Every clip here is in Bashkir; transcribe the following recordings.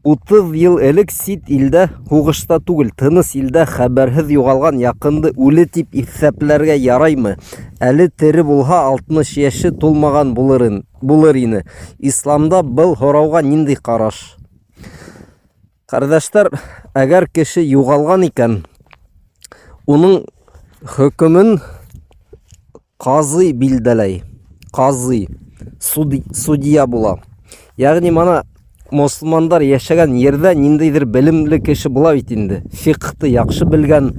30 йыл элек сит илдә, һуғышта түгел, тыныс илдә хәбәрһеҙ юғалған яҡынды үле тип иҫәпләргә яраймы? Әле тере булһа, 60 йәше тулмаған булыр, булыр ине. Исламда был һорауға ниндәй ҡараш? Ҡәрҙәштәр, әгәр кеше юғалған икән, уның хөкөмөн Ҡазый билдәләй. Ҡазый, судья була. Ягъни мана мосолмандар йәшәгән ерҙә ниндәйҙер белемле кеше була бит инде. Фиҡхты яҡшы белгән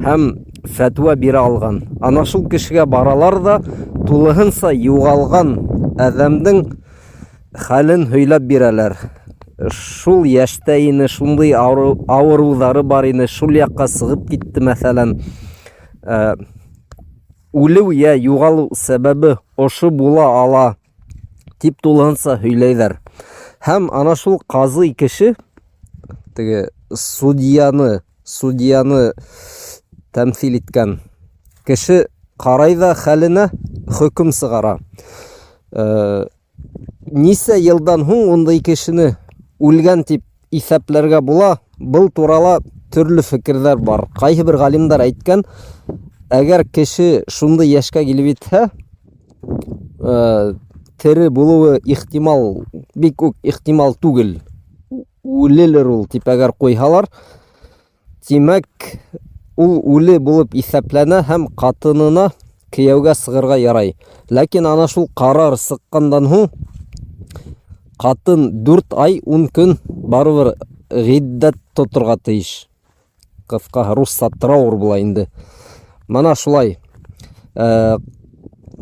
һәм фәтүә бирә алған. Ана шул кешегә баралар да тулыһынса юғалған әҙәмдең хәлен һөйләп бирәләр. Шул йәштә ине, шундый авырыуҙары бар ине, шул яҡҡа сығып китте, мәҫәлән. Э, үлеү йә юғалыу сәбәбе ошо була ала дип тулыһынса һөйләйҙәр. Һәм ана шул ҡазый кеше теге судьяны, судьяны тәмҫил иткән кеше ҡарай ҙа хәленә хөкөм сығара. Э, Нисә йылдан һуң ундай кешене үлгән дип иҫәпләргә була? Был турала төрлө фекерҙәр бар. Ҡайһы бер ғалимдар әйткән, әгәр кеше шундай йәшкә килеп етһә, э, тере булыуы ихтимал, бик үк ихтимал түгел. Үлелер ул дип әгәр ҡуйһалар, Тимәк, ул үле булып иҫәпләнә һәм ҡатынына кейәүгә сығырға ярай. Ләкин ана шул ҡарар сыҡҡандан һуң ҡатын 4 ай 10 көн барыбер ғиддәт тоторға тейеш. Ҡыҫҡаһы, русса траур була инде. Мына шулай. Э,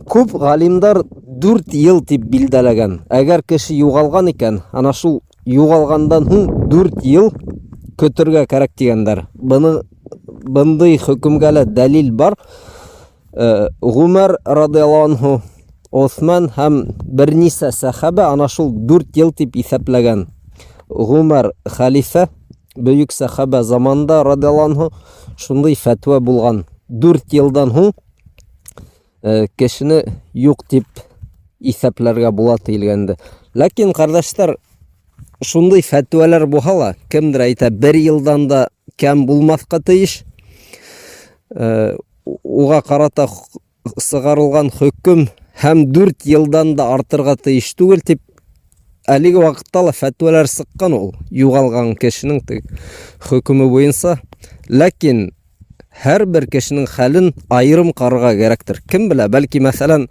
күп ғалимдар 4 йыл дип билдәләгән. Әгәр кеше юғалған икән, ана шул Юғалғандан һуң 4 йыл көтөргә кәрәк тигәндәр. Быны бындай хөкөмгә лә дәлил бар. Э, Гумар радиаллаһу анһу, Осман һәм бернисә сәхәбә ана шул 4 йыл дип иҫәпләгән. Гумар хәлифә, бөек сәхәбә заманында радиаллаһу анһу шундый фәтвә булган. 4 йылдан һуң Э, кешене юк дип иҫәпләргә була диелгәнде. Ләкин, кардәшләр, шундый фәтвәләр булһа ла, кемдер әйтә, бер елдан да кәм булмаҫҡа тейеш. Э, уға карата сығарылған хөкөм һәм 4 елдан да артырға тейеш түгел дип әлеге ваҡытта ла фәтвәләр сыҡҡан ул юғалған кешенең хөкөмө буйынса. Ләкин һәр бер кешенең хәлен айырым карарга кәрәктер. Кем белә, бәлки, мәсәлән,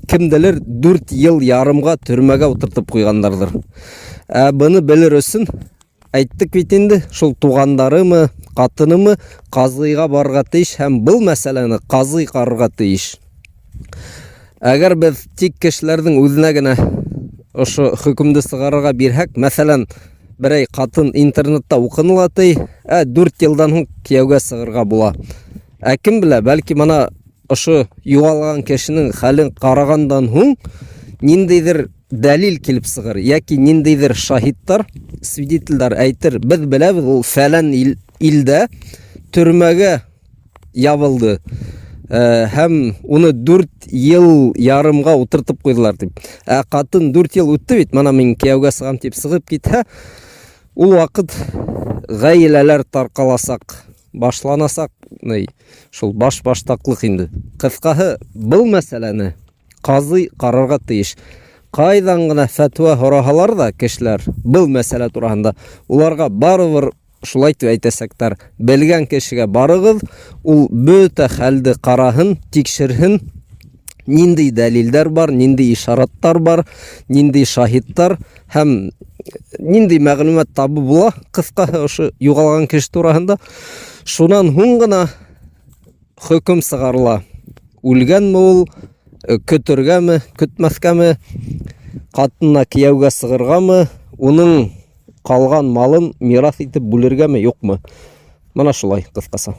кемделер 4 ел ярымга төрмәгә утыртып куйганнардыр. Ә быны белер өчен әйттек бит инде, шул тугандарымы, катынымы казыйга барырга тиеш һәм был мәсьәләне казый карарга тиеш. Әгәр без тик кешеләрнең үзенә генә ошо хөкемде сығарырға бирһәк, мәсәлән, берәй ҡатын интернетта уҡыны ла ти, ә 4 йылдан һуң кейәүгә сығырға була. Ә кем белә, бәлки мына ошо юғалған кешенең хәлен ҡарағандан һуң ниндәйҙер дәлил килеп сығыр, йәки ниндәйҙер шаһиттар, свидетельдәр әйтер, беҙ беләбеҙ, ул фәлән ил, илдә төрмәгә ябылды. Э, һәм уны 4 йыл ярымға утыртып ҡуйҙылар дип. Ә ҡатын 4 йыл үтте бит, мына мин кейәүгә сығам дип сығып китһә, ул ваҡыт ғаиләләр тарҡаласаҡ, башланасаҡ, ни, шул баш-баштаҡлыҡ инде. Ҡыҫҡаһы, был мәсьәләне ҡазый ҡарарға тейеш. Ҡайҙан ғына фәтүә һораһалар ҙа кешеләр был мәсьәлә тураһында, уларға барыбер Шулай итеп әйтәсәктәр, белгән кешегә барыгыз, ул бөтә хәлде караһын, тикшерһен, нинди дәлилдәр бар, нинди ишараттар бар, нинди шаһиттар һәм нинди мәгълүмат табып була, кыскасы ошо югалган кеше тураһында. Шунан һуң гына хөкем сығарыла. Үлгәнме ул, э, көтөргәме, көтмәҫкәме, ҡатынына кейәүгә сығырғамы, уның ҡалған малын мираҫ итеп бүлергәме, юҡмы? Мына шулай ҡыҫҡаса.